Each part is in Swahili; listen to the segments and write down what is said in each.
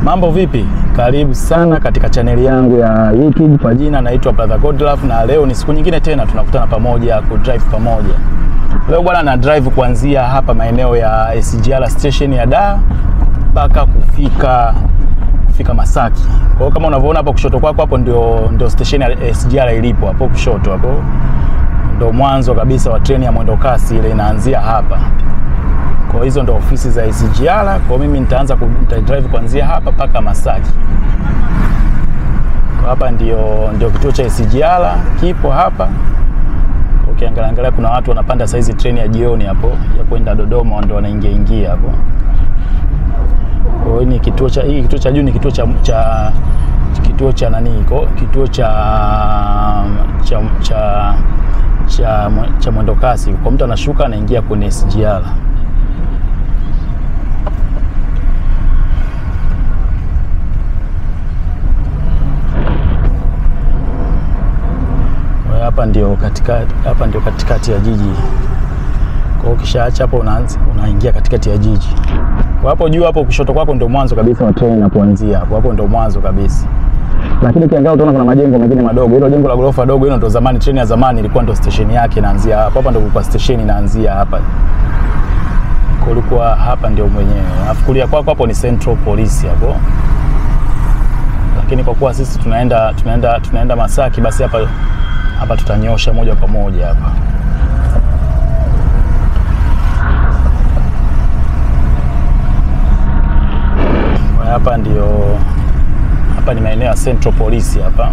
Mambo vipi? Karibu sana katika chaneli yangu ya YouTube. Kwa jina naitwa Brother Godlove, na leo ni siku nyingine tena tunakutana pamoja ku drive pamoja. Leo bwana na drive kuanzia hapa maeneo ya SGR station ya Dar mpaka kufika Masaki. Kwa hiyo kama unavyoona hapo kushoto kwako hapo ndio station ya SGR ilipo hapo kushoto hapo. Ndio mwanzo kabisa wa treni ya mwendo kasi ile inaanzia hapa. Kwa hizo ndo ofisi za SGR. Kwa mimi nitaanza drive kuanzia hapa paka Masaki. Kwa hapa ndio kituo cha SGR kipo hapa. Ukiangalia angalia kuna watu wanapanda saizi treni ya jioni hapo ya kwenda Dodoma, ndio wanaingia ingia hapo. Kwa hiyo ni kituo cha hii kituo cha juu ni kituo cha kituo cha nani iko? Kituo cha cha cha cha, cha mwendo kasi. Kwa mtu anashuka anaingia kwenye SGR. Hapa ndio katikati ya jiji. Kwa hiyo ukishaacha hapo unaanza unaingia katikati ya jiji. Kwa hapo juu hapo kushoto kwako ndio mwanzo kabisa wa treni inapoanzia hapo. Hapo ndio mwanzo kabisa. Lakini ukiangalia utaona kuna majengo mengine madogo. Hilo jengo la gorofa dogo hilo ndio zamani treni ya zamani ilikuwa ndio station yake inaanzia hapo. Hapa ndio kulikuwa station inaanzia hapa. Kulikuwa hapa ndio mwenyewe. Alafu kulia kwako hapo ni Central Police hapo. Lakini kwa kuwa sisi tunaenda Masaki, basi hapa tutanyosha moja kwa moja hapa. Hapa ndio hapa ni maeneo ya Central Police hapa.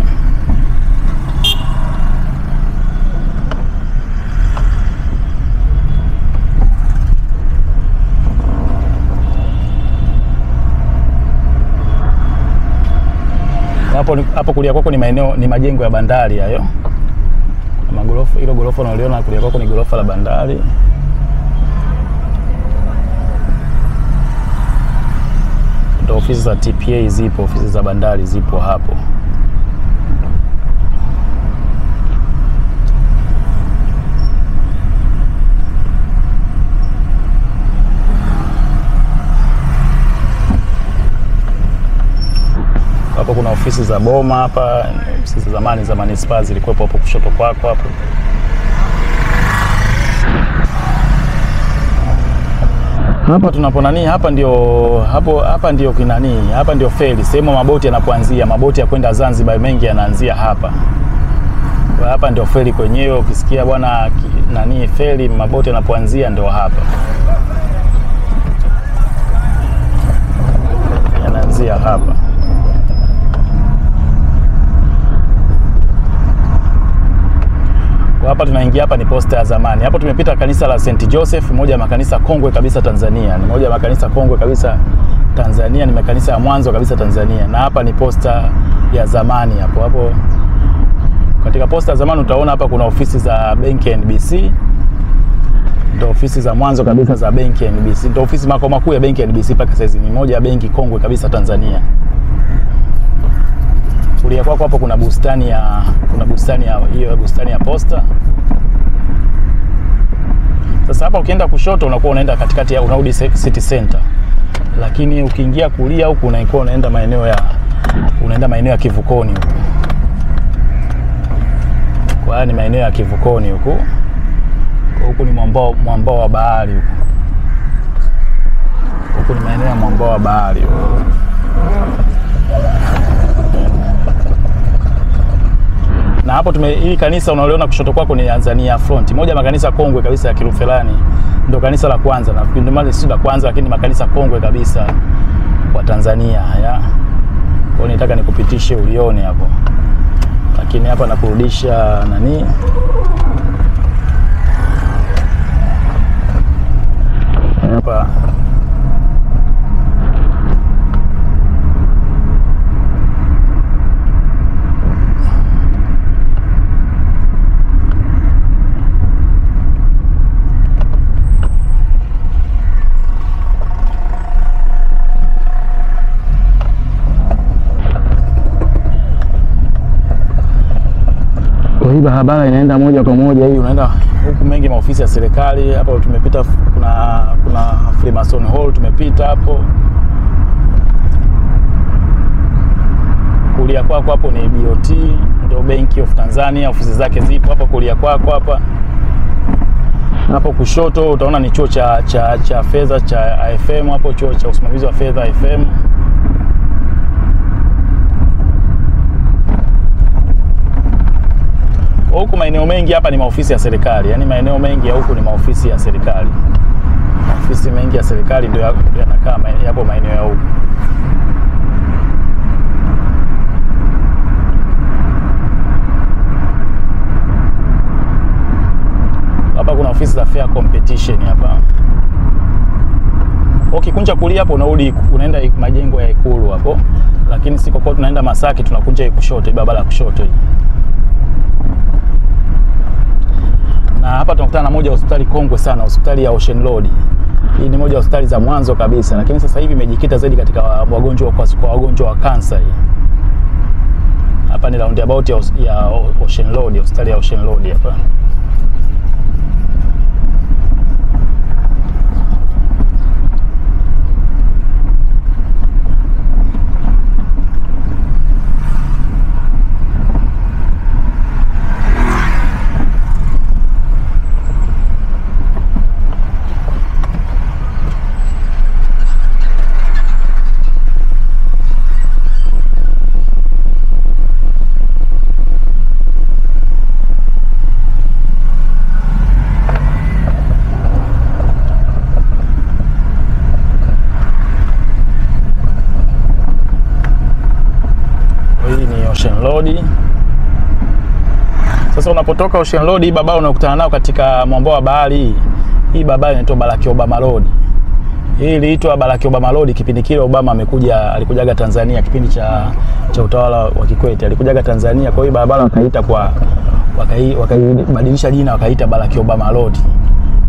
Hapo kulia kwako ni maeneo ni majengo ya bandari hayo. Magorofa, hilo gorofa unaliona kulia kwako ni gorofa la bandari. Ndio ofisi za TPA zipo, ofisi za bandari zipo hapo. Hapo kuna ofisi za Boma hapa, ofisi za zamani za manispaa zilikuwepo hapo kushoto kwako hapo. Hapa tunaponani hapa ndio hapo hapa ndio kinani, hapa ndio feri, sehemu maboti yanapoanzia, maboti ya kwenda Zanzibar mengi yanaanzia hapa. Kwa hapa ndio feri kwenyewe, ukisikia bwana nani feri maboti yanapoanzia ndio hapa. Yanaanzia hapa. Hapa tunaingia hapa ni posta ya zamani. Hapo tumepita kanisa la St. Joseph, moja ya makanisa kongwe kabisa Tanzania. Ni moja ya makanisa kongwe kabisa Tanzania, ni makanisa ya mwanzo kabisa Tanzania. Na hapa ni posta ya zamani hapo. Hapo katika posta ya zamani utaona hapa kuna ofisi za benki NBC. Ndio ofisi za mwanzo kabisa za benki NBC. Ndio ofisi makao makuu ya benki NBC mpaka sasa ni moja ya benki kongwe kabisa Tanzania. Kulia kwako hapo kuna bustani ya hiyo bustani ya posta. Sasa hapa ukienda kushoto unakuwa unaenda katikati ya unarudi city center. Lakini ukiingia kulia huku unakuwa unaenda maeneo ya Kivukoni huku. Kwa haya ni maeneo ya Kivukoni huku. Huku ni mwambao wa bahari huku. Huku ni maeneo ya mwambao wa bahari huku. Na hapo hili kanisa unaliona kushoto kwako ni Tanzania Front. Moja makanisa kongwe kabisa ya Kilufelani. Ndio kanisa la kwanza, na ndio maana si la kwanza lakini makanisa kongwe kabisa kwa Tanzania haya. Kwa hiyo nitaka nikupitishe ulione hapo. Lakini hapa nakurudisha nani? Hapa barabara inaenda moja kwa moja hii unaenda huku mengi maofisi ya serikali. Hapo tumepita kuna Freemason Hall tumepita hapo. kwako hapo ni BOT, ndio Bank of Tanzania, ofisi zake zipo hapo kulia kwako hapa. Hapo kushoto utaona ni chuo cha fedha cha IFM hapo, chuo cha usimamizi wa fedha IFM. Huku maeneo mengi hapa ni maofisi ya serikali. Yaani maeneo mengi ya huku ni maofisi ya serikali. Maofisi mengi ya serikali ndio yanakaa yapo maeneo ya huku. Hapa kuna ofisi za Fair Competition hapa. Ukikunja kulia hapo unarudi unaenda majengo ya Ikulu hapo. Lakini siko kwa tunaenda Masaki, tunakunja kushoto, barabara ya kushoto hii. Na hapa tunakutana na moja hospitali kongwe sana, hospitali ya Ocean Road. Hii ni moja ya hospitali za mwanzo kabisa, lakini sasa hivi imejikita zaidi katika wagonjwa kwa wagonjwa wa kansa hii. Hapa ni roundabout ya Ocean Road, hospitali ya Ocean Road hapa. Road. Sasa unapotoka Ocean Road hii barabara unakutana nao katika mwambao wa bahari. Hii barabara inaitwa Barack Obama Road. Hii iliitwa Barack Obama Road kipindi kile Obama amekuja, alikujaga Tanzania kipindi cha utawala wa Kikwete, alikujaga Tanzania. Kwa hiyo barabara wakaita kwa wakaibadilisha jina wakaita Barack Obama Road.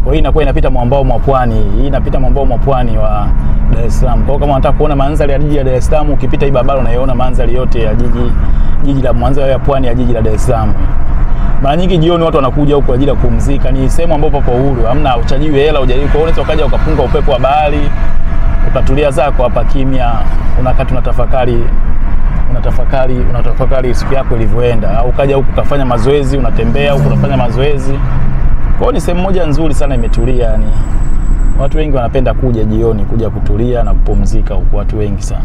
Kwa hiyo inakuwa inapita mwambao mwa pwani. Hii inapita mwambao mwa pwani wa Dar es Salaam. Kwa hiyo kama unataka kuona mandhari ya jiji la Dar es Salaam, ukipita hii barabara unaiona mandhari yote ya jiji la Mwanza ya pwani ya jiji la Dar es Salaam. Mara nyingi jioni watu wanakuja huko kwa ajili ya kupumzika. Ni sehemu ambapo papo huru, hamna uchajiwi hela, hujalipi. Kwa hiyo unaweza ukaja ukapunga upepo wa bahari, ukatulia zako hapa kimya, unakaa unatafakari, unatafakari siku yako ilivyoenda. Au ukaja huku ukafanya mazoezi, unatembea huku unafanya mazoezi. Kwa hiyo ni sehemu moja nzuri sana, imetulia yani. Watu wengi wanapenda kuja jioni, kuja kutulia na kupumzika huku, watu wengi sana.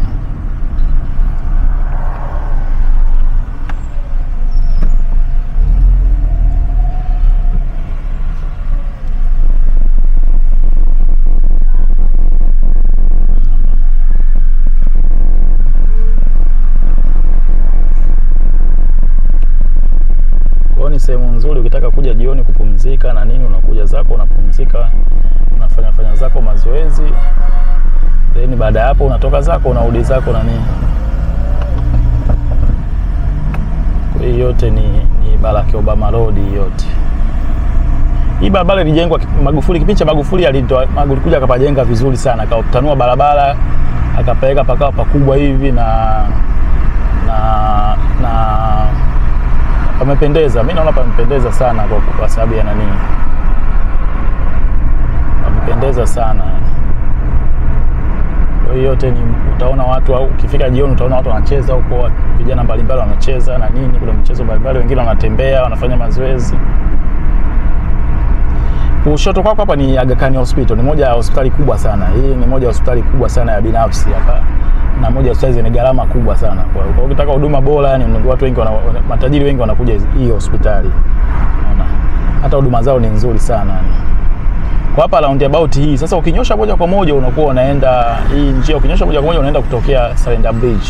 Sehemu nzuri ukitaka kuja jioni kupumzika na nini, unakuja zako unapumzika, unafanya fanya zako mazoezi, then baada ya hapo unatoka zako unarudi zako na nini. Kwa hiyo yote ni Barack Obama Road yote. Hii barabara ilijengwa Magufuli, kipindi cha Magufuli alitoa Magufuli akapajenga vizuri sana, akatanua barabara akapeleka pakawa pakubwa hivi na pamependeza. Mimi naona pamependeza sana kwa sababu ya nani? Pamependeza sana. Kwa hiyo yote ni utaona watu, au ukifika jioni utaona watu wanacheza huko, vijana mbalimbali wanacheza na nini, kuna michezo mbalimbali, wengine wanatembea, wanafanya mazoezi. Kushoto kwako hapa ni Aga Khan Hospital, ni moja ya hospitali kubwa sana. Hii ni moja ya hospitali kubwa sana ya binafsi hapa, na moja ya hospitali zenye gharama kubwa sana. Kwa hiyo ukitaka huduma bora, yani watu wengi matajiri wengi wanakuja hii hospitali. Unaona? Hata huduma zao ni nzuri sana. Kwa hapa roundabout hii, sasa ukinyosha moja kwa moja unakuwa unaenda hii njia, ukinyosha moja kwa moja unaenda kutokea Selander Bridge.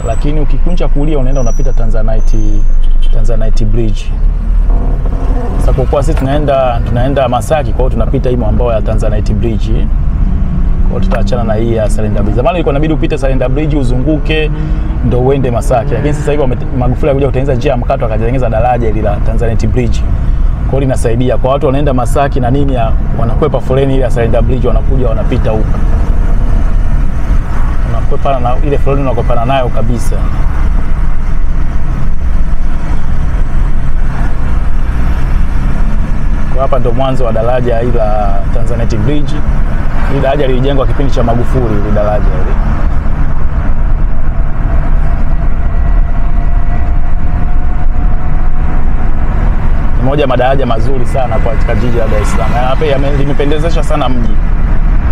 Lakini ukikunja kulia unaenda unapita Tanzanite Bridge. Sasa kwa kuwa sisi tunaenda Masaki, kwa hiyo tunapita hii mwambao ya Tanzanite Bridge. Kwa tutaachana na hii ya Selander Bridge. Zamani ilikuwa inabidi upite Selander Bridge uzunguke ndio uende Masaki. Lakini sasa hivi Magufuli alikuja kutengeneza njia ya mkato, akatengeneza daraja ile la Tanzanite Bridge. Kwa hiyo linasaidia kwa watu wanaenda Masaki na nini, wanakwepa foleni ile ya Selander Bridge, wanakuja wanapita huko. Unakwepana na ile foleni, unakwepana nayo kabisa. Kwa hapa ndo mwanzo wa daraja hili la Tanzanite Bridge. Hili daraja lilijengwa kipindi cha Magufuli, hili daraja hili. Ni moja madaraja mazuri sana kwa katika jiji la Dar es Salaam. Na hapa limependezesha sana mji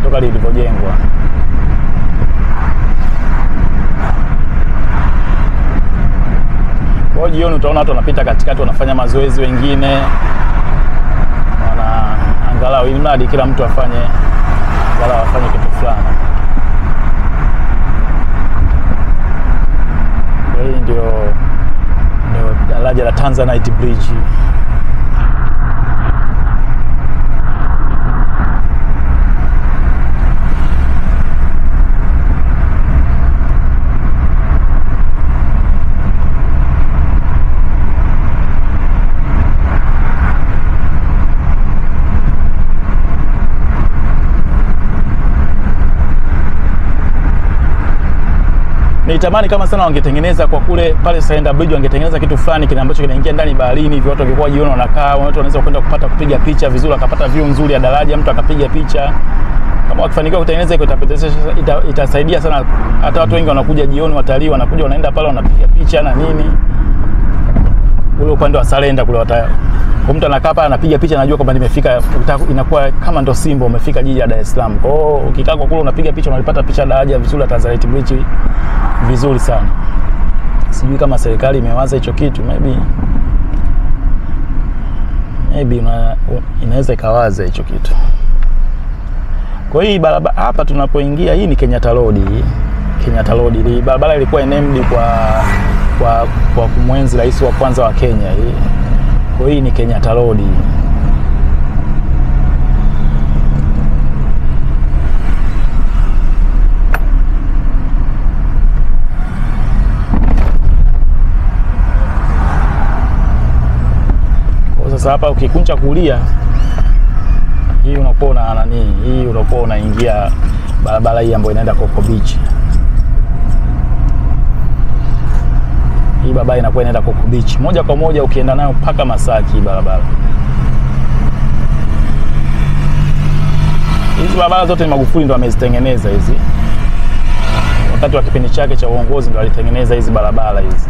toka lilipojengwa. Kwa jioni utaona watu wanapita katikati wanafanya mazoezi, wengine wana angalau ili mradi kila mtu afanye angalau afanye kitu fulani. Kwa hiyo ndio daraja la Tanzanite Bridge. Nitamani kama sana wangetengeneza kwa kule pale Selander Bridge, wangetengeneza kitu fulani kile ambacho kinaingia ndani baharini hivi, watu wangekuwa jioni wanakaa, watu wanaweza kwenda kupata kupiga picha vizuri, akapata view nzuri ya daraja, mtu akapiga picha. Kama wakifanikiwa kutengeneza iko itasaidia sana, hata watu wengi wanakuja jioni, watalii wanakuja wanaenda pale wanapiga picha na nini. Ule upande wa Selander kule kwa mtu anakaa pale anapiga picha, anajua kwamba nimefika, inakuwa kama ndo Simba umefika jiji la Dar es Salaam. Kwa hiyo ukikaa kwa kule unapiga picha unalipata picha daraja vizuri la Tanzanite Bridge vizuri sana. Sijui kama serikali imewaza hicho kitu, maybe inaweza ikawaza hicho kitu. Kwa hii barabara hapa tunapoingia, hii ni Kenyatta Road hii. Kenyatta Road hii barabara ilikuwa named kwa kumwenzi rais wa kwanza wa Kenya hii. Kwa hii ni Kenyatta Road. Kwa sasa hapa ukikunja kulia hii unakuwa una nani? Hii unakuwa unaingia barabara hii ambayo inaenda Coco Beach. Hii barabara inakuwa inaenda Coco Beach moja kwa moja, ukienda nayo mpaka Masaki barabara. Hizi barabara zote ni Magufuli ndo amezitengeneza hizi. Wakati wa kipindi chake cha uongozi ndo alitengeneza hizi barabara hizi.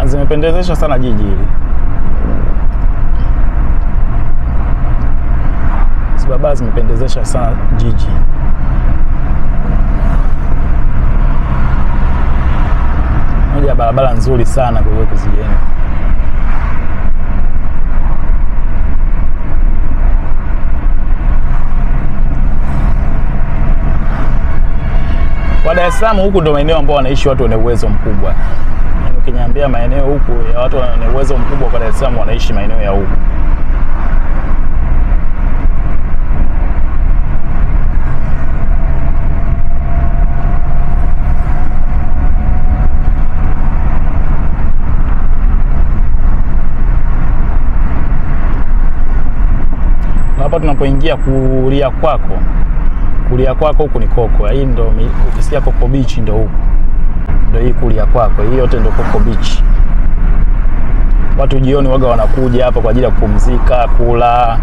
Zimependezesha sana jiji hili. Hizi barabara zimependezesha sana jiji. Moja barabara nzuri sana kwa kuzijenga. Kwa Dar es Salaam huku ndo maeneo ambao wanaishi watu wenye uwezo mkubwa. Yaani ukiniambia maeneo huku ya watu wenye uwezo mkubwa kwa Dar es Salaam wanaishi maeneo ya huku. Hapa tunapoingia kulia kwako. Kulia kwako huku ni Coco. Hii ndo ukisikia Coco Beach ndo huku. Ndo hii kulia kwako. Hii yote ndo Coco Beach. Watu jioni waga wanakuja hapa kwa ajili ya kupumzika, kula,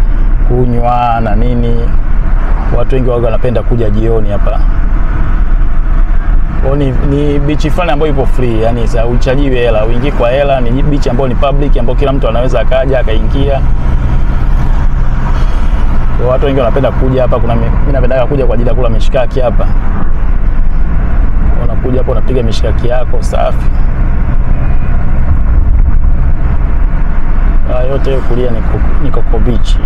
kunywa na nini. Watu wengi waga wanapenda kuja jioni hapa. Kwa ni beach fulani ambayo ipo free, yani uchajiwe hela, uingie kwa hela, ni beach ambayo ni public ambayo kila mtu anaweza akaja akaingia. Kwa watu wengi wanapenda kuja hapa. Kuna mimi napenda kuja kwa ajili ya kula mishikaki hapa. Unakuja hapo unapiga mishikaki yako safi. Yote hiyo kulia ni Coco Beach.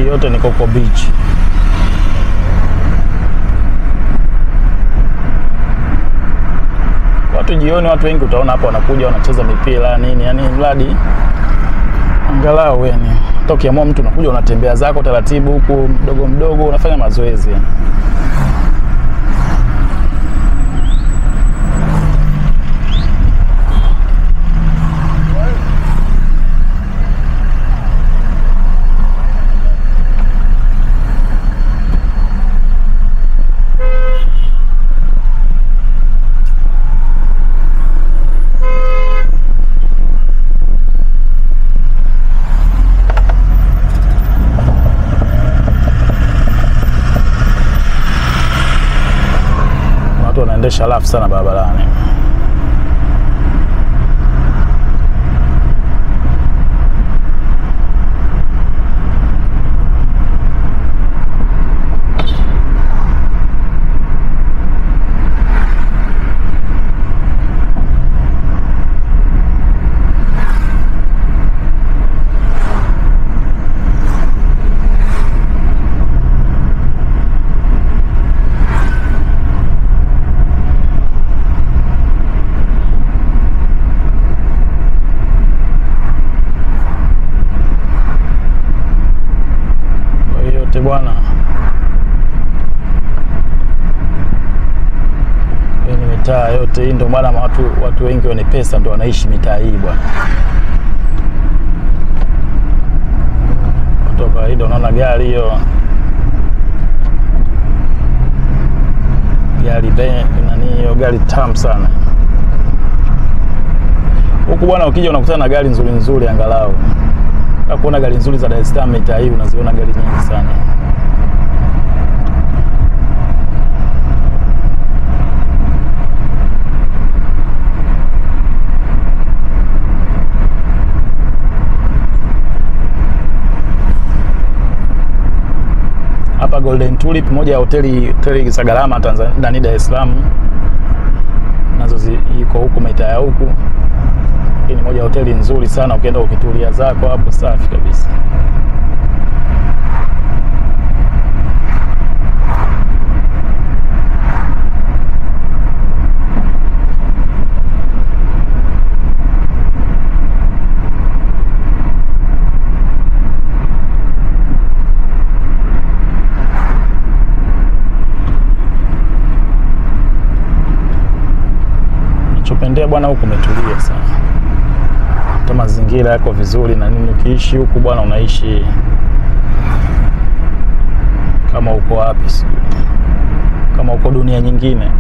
Yote ni Coco Beach. Watu jioni, watu wengi utaona hapo wanakuja wanacheza mipira nini, yani mradi angalau yani tokiamua mtu unakuja unatembea zako taratibu huku mdogo mdogo unafanya mazoezi yani. Wanaendesha rafu sana barabarani. Bwana, hii ni mitaa yote hii, ndio maana watu wengi wenye pesa ndio wanaishi mitaa hii bwana. Kutoka hii ndio unaona gari hiyo, gari nani hiyo, gari tamu sana huku bwana. Ukija unakutana na gari nzuri nzuri, angalau kuona gari nzuri za Dar es Salaam mitaa hii unaziona gari nyingi sana. Hapa Golden Tulip, moja ya hoteli za gharama Tanzania ndani Dar es Salaam, nazo iko huku mitaa ya huku. Hii ni moja ya hoteli nzuri sana, ukienda ukitulia zako hapo safi kabisa. Nachopendea bwana, huku umetulia sana. Mazingira yako vizuri na nini. Ukiishi huku bwana unaishi kama uko wapi sijui, kama uko dunia nyingine.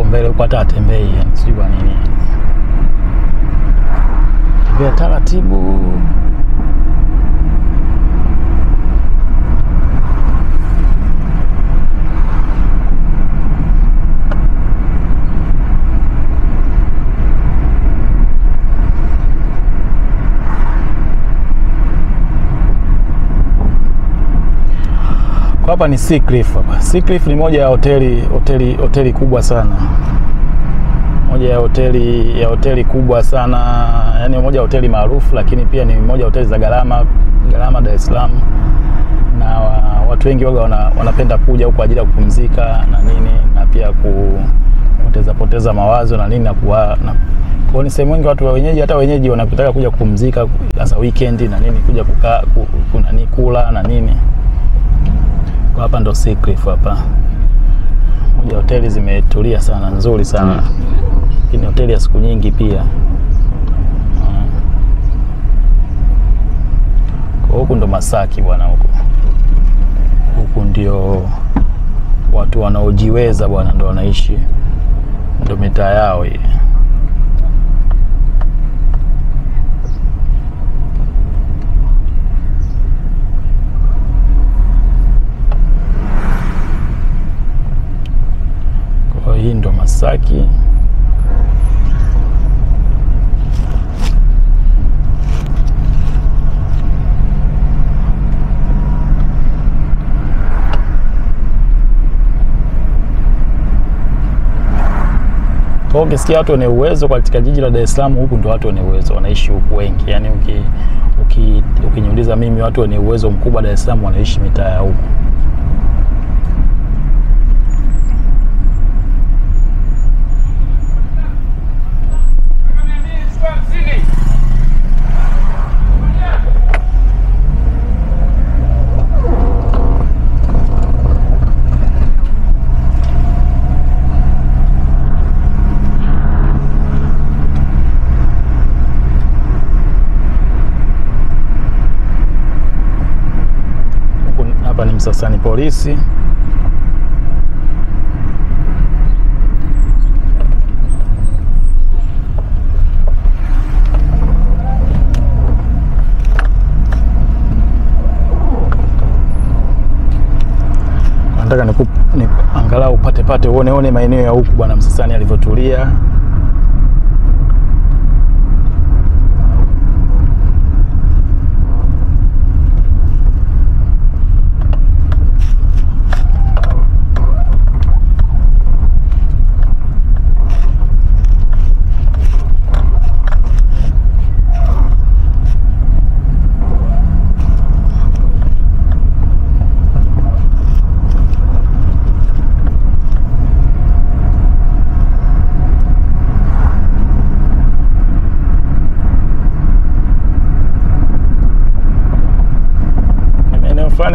Mbele huko hata atembei, yani sijui kwa nini. Tembea taratibu. Kwa hapa ni Sea Cliff hapa. Sea Cliff ni moja ya hoteli kubwa sana. Moja ya hoteli kubwa sana, yani moja ya hoteli maarufu, lakini pia ni moja ya hoteli za gharama Dar es Salaam. Na watu wengi waga wanapenda kuja huko kwa ajili ya kupumzika na nini, na pia kupoteza mawazo na nini, na kuwa na kwa ni sehemu wengi watu wenyeji, hata wenyeji wanapotaka kuja kupumzika hasa weekend na nini, kuja kukaa kuna nini kula na nini. Kwa hapa ndo Sea Cliff hapa. Moja hoteli zimetulia sana, nzuri sana. Lakini hoteli ya siku nyingi pia. Kwa huku ndo Masaki bwana huku. Huku ndio watu wanaojiweza bwana ndo wanaishi. Ndo mitaa yao hii. Kwa hii ndo Masaki. Kwa ukisikia watu wenye uwezo katika jiji la Dar es Salaam, huku ndo watu wenye uwezo wanaishi huku wengi. Yaani ukiniuliza mimi, watu wenye uwezo mkubwa Dar es Salaam wanaishi mitaa ya huku. Sasa ni polisi. Nataka ni angalau upate uone maeneo ya huku bwana Msasani alivyotulia.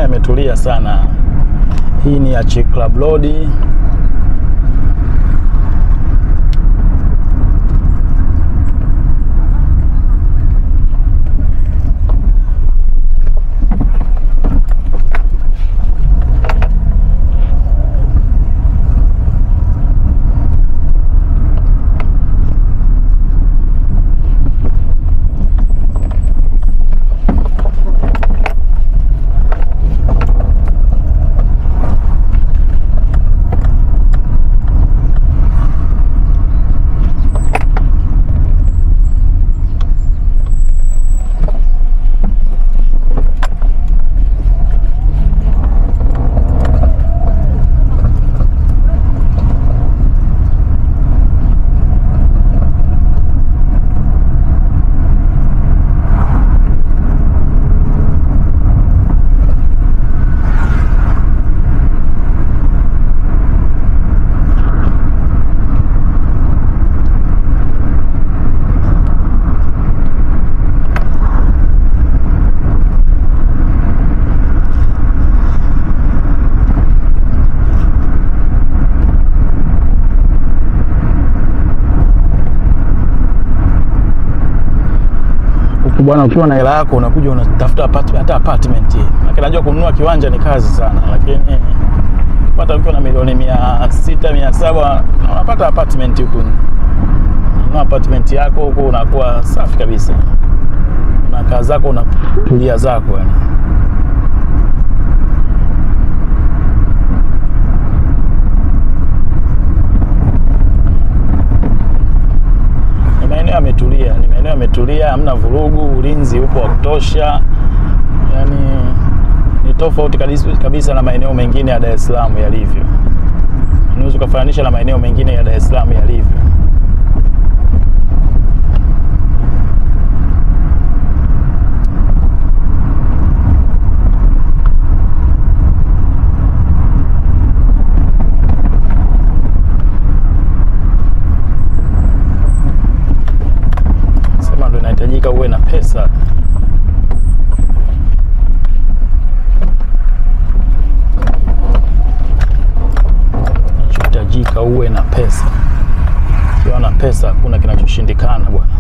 Ametulia sana. Hii ni ya Club Road. Bwana, ukiwa na hela yako unakuja unatafuta hata apartment. Maana najua kununua kiwanja ni kazi sana, lakini pata ukiwa na milioni 600, 700 unapata apartment huku. Ununua apartment yako huko unakuwa safi kabisa. Unakaa zako, unatulia zako yani. Maeneo yametulia, ni maeneo yametulia, hamna vurugu, ulinzi upo wa kutosha. Yaani ni tofauti kabisa na maeneo mengine ya Dar es Salaam yalivyo. Unaweza kufananisha na maeneo mengine ya Dar es Salaam yalivyo. pesa. Ukiwa na pesa hakuna kinachoshindikana bwana.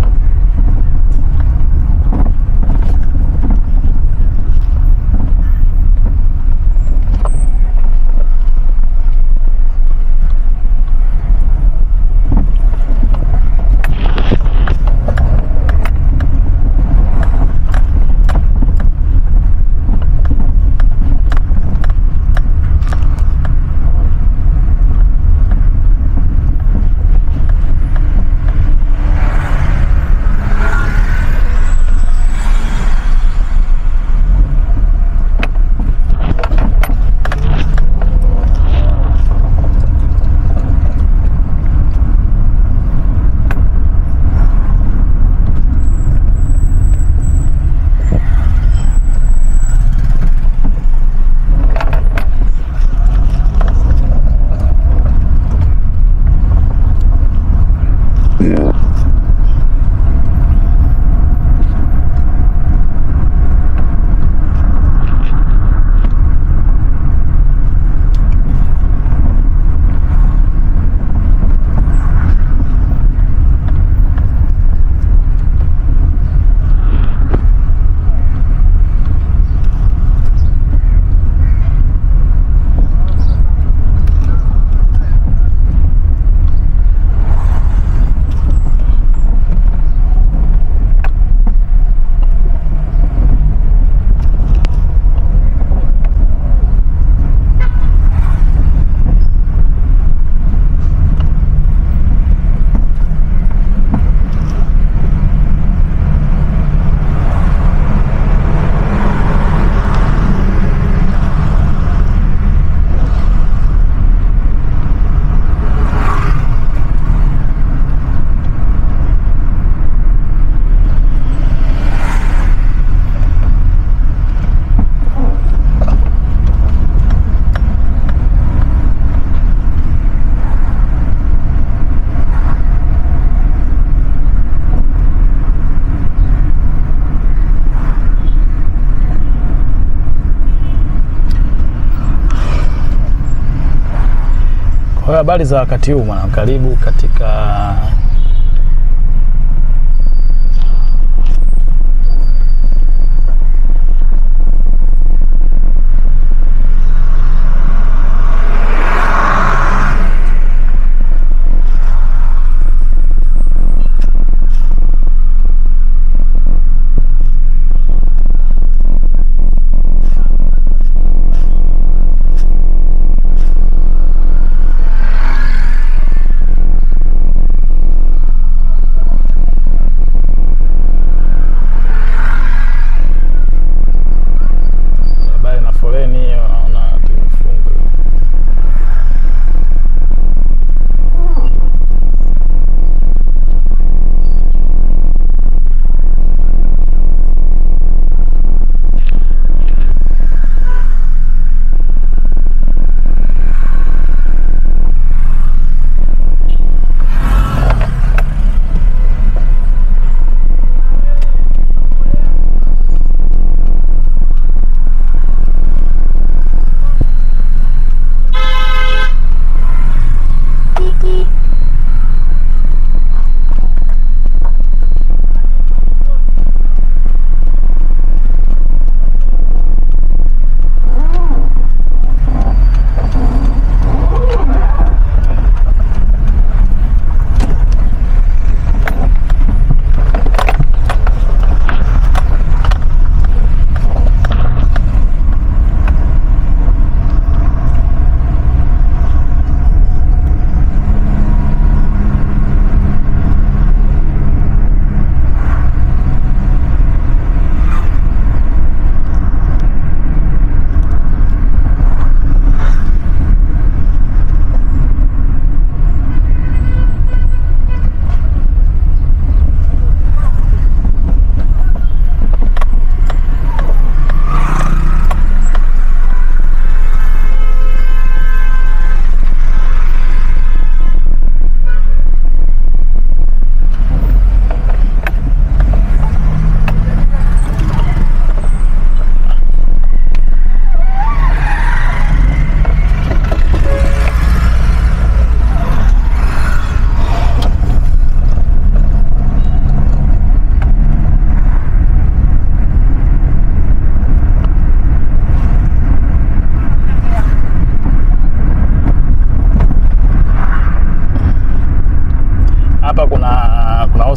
Kwa habari za wakati huu mwana, karibu katika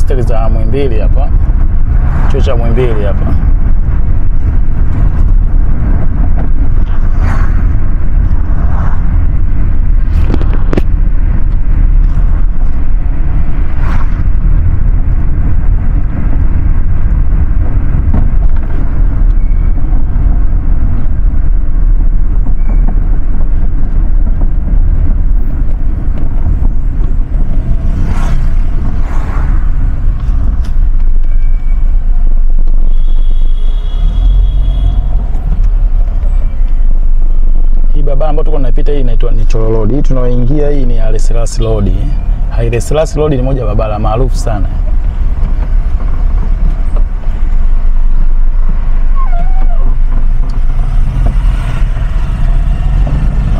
Hosteli za Muhimbili hapa. Chuo cha Muhimbili hapa. Barabara ambayo tuko tunapita hii inaitwa ni Cholo Road. Hii tunaoingia hii ni Haile Selassie Road. Haile Selassie Road ni moja ya barabara maarufu sana.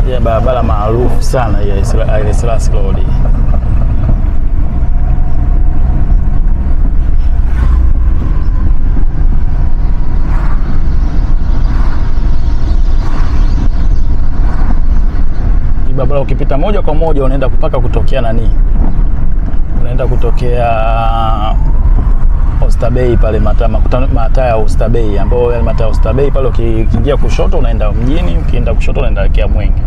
Moja ya barabara maarufu sana hii Haile Selassie Road. Barabara ukipita moja kwa moja unaenda kupaka kutokea nani? Unaenda kutokea Oysterbay pale mataa ya Oysterbay, ambao yale mataa ya Oysterbay pale ukiingia kushoto unaenda mjini, ukienda kushoto unaenda kia Mwenge.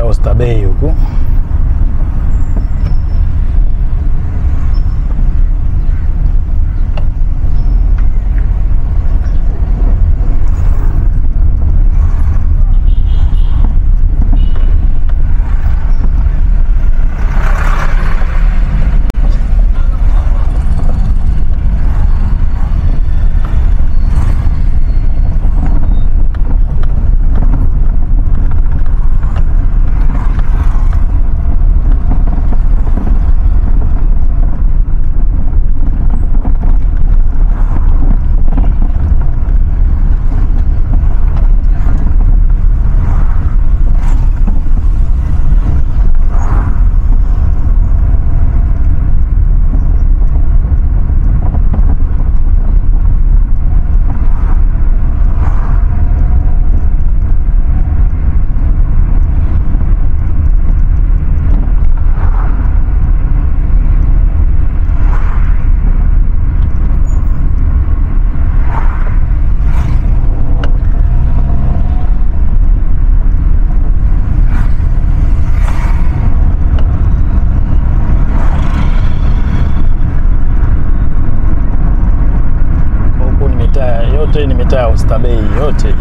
Oysterbay huku. Yote ni mitaa ya Oysterbay yote.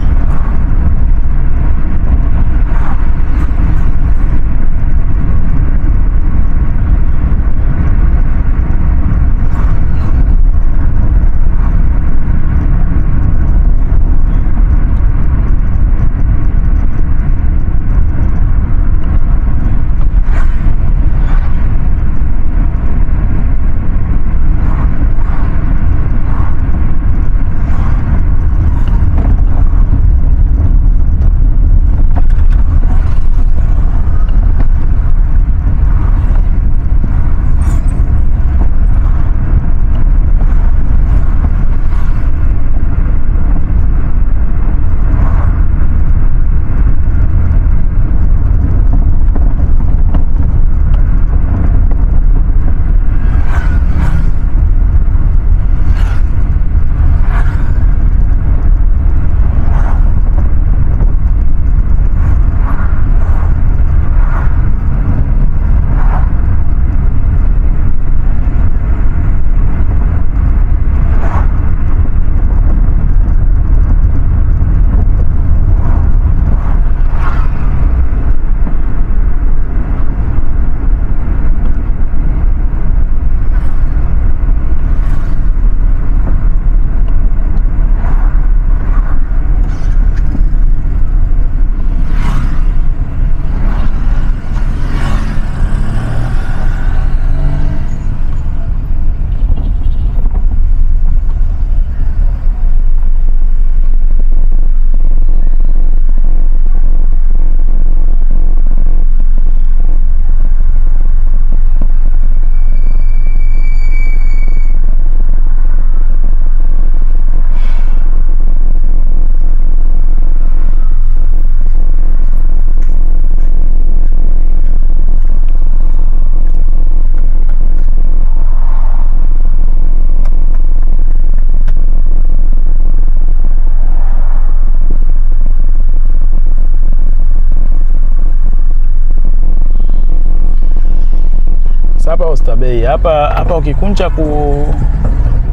Sasa hapa Oysterbay hapa hapa ukikunja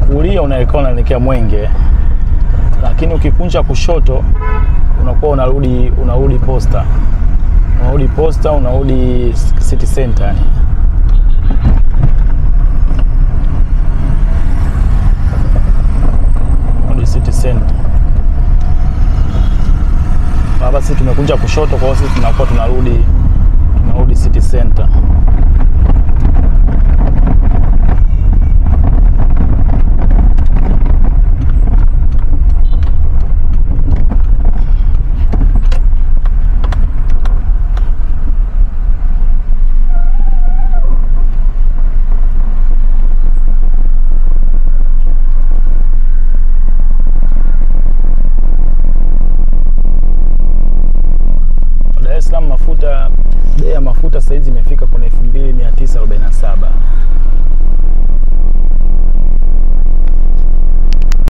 kulia unaelekea Mwenge, lakini ukikunja kushoto unakuwa unarudi Posta. Unarudi Posta, unarudi City Center yani. Unarudi City Center. Hapa sisi tumekunja kushoto, kwa hiyo sisi tunakuwa tunarudi City Center. Dar es Salaam mafuta, bei ya mafuta sasa hizi imefika kwenye 2947.